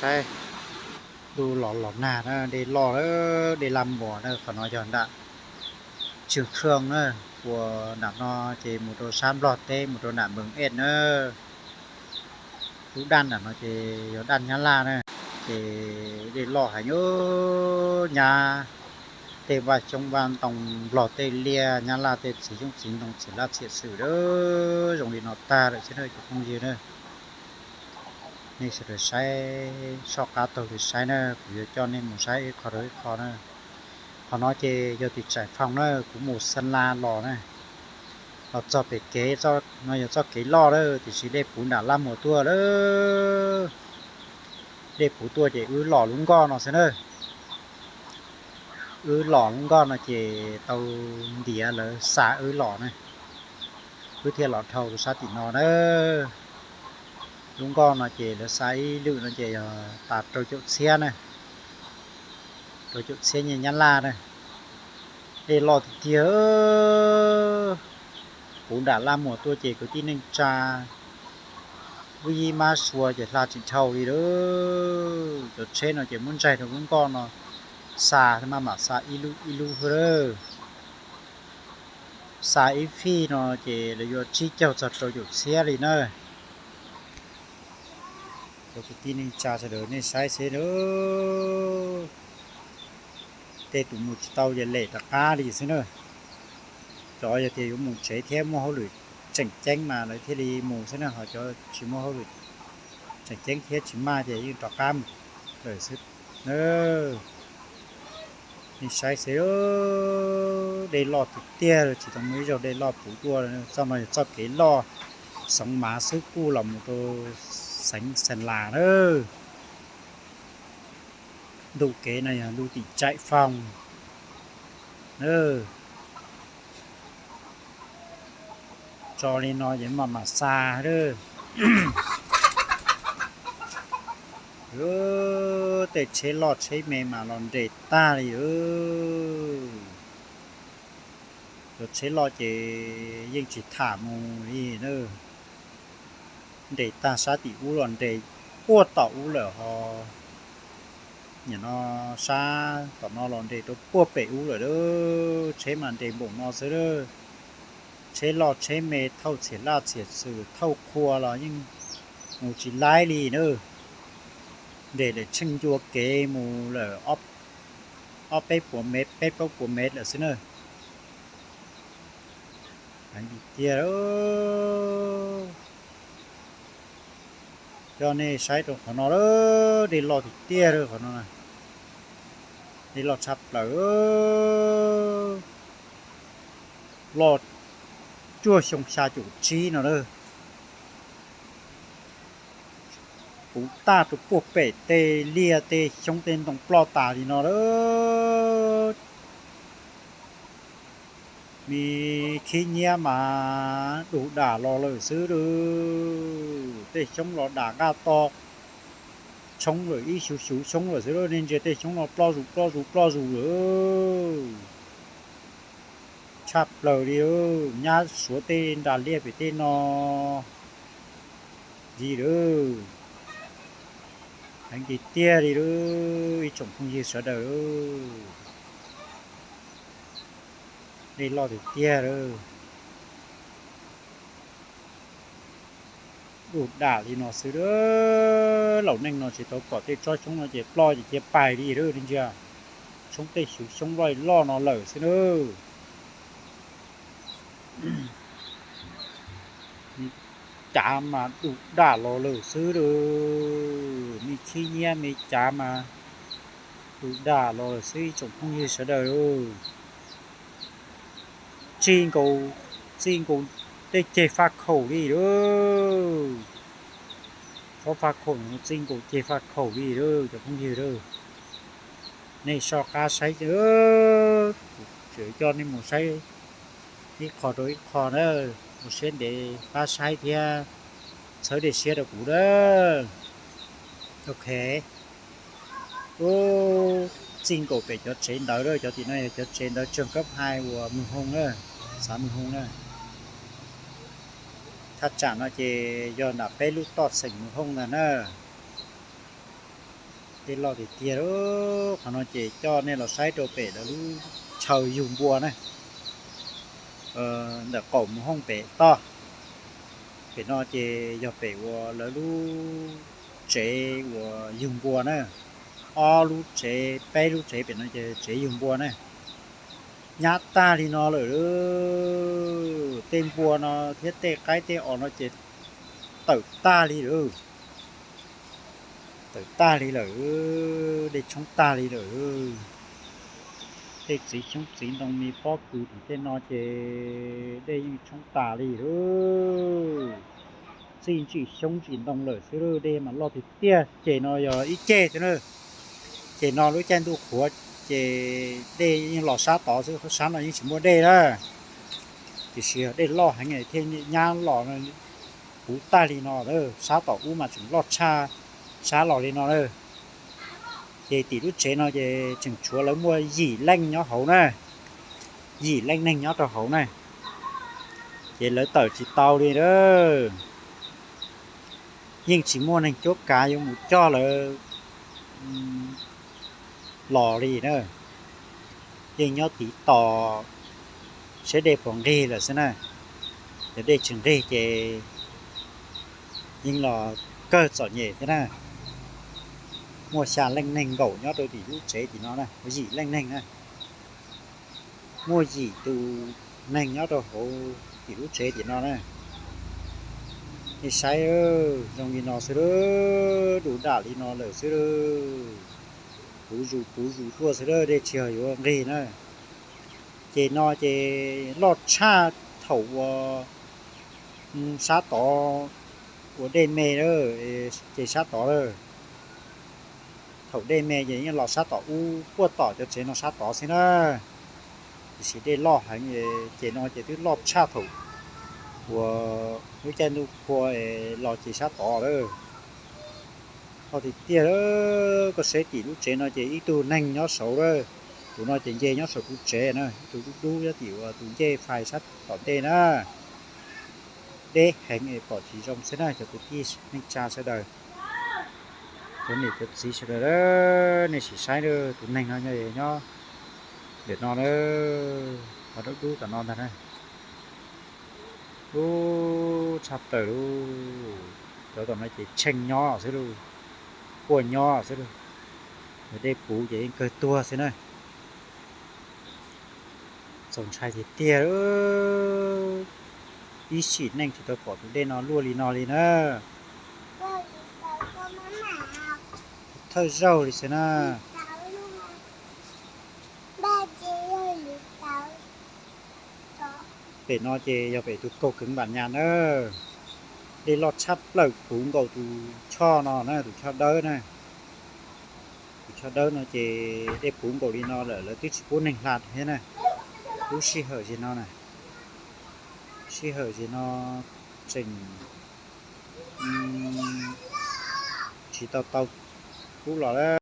Saib, ntuj los los nag na, dej loj, dej Laj Muas na, qhov no yog nram Tswj Khwj na, uas nram no ces mus rau sab Nplog teb, mus rau nram Npeeg Ej na. Lub daj nram no ces yog daj Nyab Laj na, ces dej loj heev, nyab tej vaj xyoob vaj ntoo, Nplog tej liaj, Nyab Laj tej txiv xyoob txiv ntoo, txhia laj txhia xwm a, zoo li no tag lawm xwb na cov phooj ywg na. Nej sawv daws saib, soj qab taug lw saib na, kuv yuav coj nej mus saib ib qho rau ib qho na. Qhov no ces yog tim Tsais Foo na, kuv mus Xeeb Las los na, los txog pem kev, no yog txoj kev loj lawm, tiam sis dej puv nram Laj Muas tuaj lawm. Dej puv tuaj ces wb los lub nkoj no xwb na. Wb los lub nkoj no ces tau ntiav lawv xa wb los na, wb thiaj los dhau rau sab tim no na. Lub nkoj no ces lawv xa ib lwm no ces yog tas rau caum txhiab na, rau caum txhiab nyiaj Nyab Laj na. Dej loj tiag tiag, puv nram Laj Muas tuaj ces kwv tij neej tsa wb yij mab sua ces hla tsis dhau li lawm. Cov tsheb no ces muab ntsaig rau lub nkoj no xa, maj mam xa ib lub ib lub xwb lawm. Xa ib fij no ces lawv yuav tsib caug txog rau caum txhiab li na. Cov kwv tij neej tsa sawv daws nej saib xwb lawm. Tej tus mus tsis tau ces lem rov qab li xwb na. Cov yog tias yuav mus tsev thiab muaj hauj lwm tseem ceeb mas lawv thiaj li mus xwb na, ho cov tsis muaj hauj lwm tseem ceeb thiab tsis maj ces yeej rov qab mus lawm xwb na. Nej saib xwb, dej loj tiag tiag, tsis tau muaj ib zaug dej loj puv tuaj. Txoj no yog txoj kev loj Xeev Mav xwb kuj los mus rau xeev Xeeb Las na. Ntu kev no yog ntu tim Tsais Foo na. Tso li no ces maj mam xa lawm. Tej tsheb loj tsheb me mas los nres tag li. Cov tsheb loj ces yeej tsis tham mus li na. Nres tag sab tim ub los nres puag tom ub lawm ho. Nim no sab tom no los nres rau puag pem ub lawm. Tsheb mas nres npaum no xwb. Tsheb loj tsheb me thauj txhia laj txhia xwm, thauj qhua los yeej mus tsis laib li na. Nres lawm tsheej ncua kev mus lawm ob peb puas mev, peb plaub puas mev lawm xwb na. Heev tiag tiag. Coj nej saib rau qhov no, dej loj tiag tiag qhov no. Dej loj tshaj plaws, loj cuaj xyoo xya caum tsib no lawm. Puv tag rau puag pem tej liaj tej xyoob tej ntoo ploj tas li no lawm. Me khib nyiab mas dug dam los lawm xwb lawm. Tej xyoob los dam nqaj to tshoob lawm, ib xyuv xyuv xyoob lawm xwb lawm. Nej ntsia tej xyoob no ploj zus ploj zus ploj zus lawm. Tshaj plaws li, nyab Suav tej nras liaj pem tej no li lawm. Heev tiag tiag li lawm ib tsoom phooj ywg sawv daws. Dej loj tiag tiag lawm. Dug dam li no xwb lawm. Laus neej no tsis tau pom tej tsob xyoob no ces ploj ces cia pais li lawm. Nej ntsia, tshoob tej xyuv xyoob loj loj no lawm xwb na. Me cav mas dug dam los lawm xwb lawm. Me khib nyiab me cav mas dug dam los lawm xwb ib tsoom phooj ywg sawv daws. Txij nkaus, txij nkaus tej ceg faj khaum li lawm. Tsob faj khaum no txij nkaus ceg faj khaum li lawm cov phooj ywg lawm. Nej soj qab saib, kuv tseem coj nej mus saib ib qho rau ib qho na, ua siab ntev pab saib thiab txhawb dej siab rau kuv na. Ok. Ub, txij nkaus pem cov tsev ntawd, cov tim no yog cov tsev ntawd tsoog kab hais uas Mws Hooj na, xav Mws Hooj na. Thaj tsam no ces yog nram peb lub toj xeem Mws Hooj ntag na. Dej loj tiag tiag. Qhov no ces coj nej los saib rau pem lawv lub chaw yug npua na, ntawm qaum mus hooj pem toj. Pem no ces yog pem uas lawv lub tsev uas yug npua na. Ob lub tsev peb lub tsev pem no ces tsev yug npua na. Nyab tag li no lawm. Tej npua no thiab tej qaib tej os no ces tawm tag li lawm. Tawm tag li lawm. Dej tshoob tag li lawm. Tej txiv xyoob txiv ntoo me pob kws tim tej no ces dej yeej tshoob tas li lawm. Txij ntsim xyoob ntsim ntoo lawm xwb, dej mas loj tiag tiag. Ces no yog ib ceg xwb na. Ces no lub caij ntuj qhuav ces dej yeej los sab tod xwb, sab no yeej tsis muaj dej na. Tiam sis dej loj heev thiaj nyab los puv tag li no, sab tom ub mas tseem loj tshaj sab los li no na. Ces tim lub tsev no ces tseem tshuav lawv muaj yim leej nyob hauv na, yim leej neeg nyob rau hauv na. Ces lawv tawm tsis tau li na. Yeej tsis muaj neeg cuab kav yuav mus coj lawv los li na. Yeej nyob tiv tos seb dej puas nqig lawm xwb na. Yog dej tsis nqig ces yeej los kawg txom nyem thiab na. Muaj xya leej neeg nkaum nyob rau tim lub tsev tim no na, yim leej neeg na. Muaj yim tus neeg nyob rau hauv tim lub tsev tim no na. Nej saib, zoo li no xwb, du dam li no lawm xwb. Puv zus puv zus tuaj xwb, dej tsis yog yuav nqig na. Ces no ces loj tshaj thaum uas sab tod, uas dej me, ces sab tod lawm. Thaum dej me ces yeej los sab tom ub puag tom cov tsev no sab tod xwb na. Tiam sis dej loj heev, ces no ces twb loj tshaj thaum uas lub caij ntuj qhua los ces sab tod lawm. Loj tiag tiag. Koj saib tim lub tsev no ces ib tug neeg nyob saud lawm. Tus no ces nce nyob saum tus tsev na, ib tug dub dub nyob tim uas tus ncej fais sab tom ntej na. Deb heev es pom tsis zoo xwb na cov kwv tij neej tsa sawv daws. Cov niam cov txiv sawv daws, nej sim saib tus neeg no nyob ntawm no, qhov dub dub tom no ntag na. Dub tshaj plaws lauj. Cov tom no ces tsheej nyob xwb lauj, quaj nyob xwb lauj. Yog dej puv ces yeej kawg tuag xwb na. Txaus ntshai tiag tiag. Ib sim neej tsis tau pom tus dej no luaj li no li na. Thawj zaug li xwb na. Pem no ces yog pem tus kaug keev npam nyas na. Dej loj tshaj plaws puv nkaus tus choj no na, tus choj dawb na. Tus choj dawb no ces dej puv nkaus li no lawm lawv twb tsis pub neeg hla thiab na. Lub sij hawm zim no na, sij hawm zim no tseem tsis tau tau pub los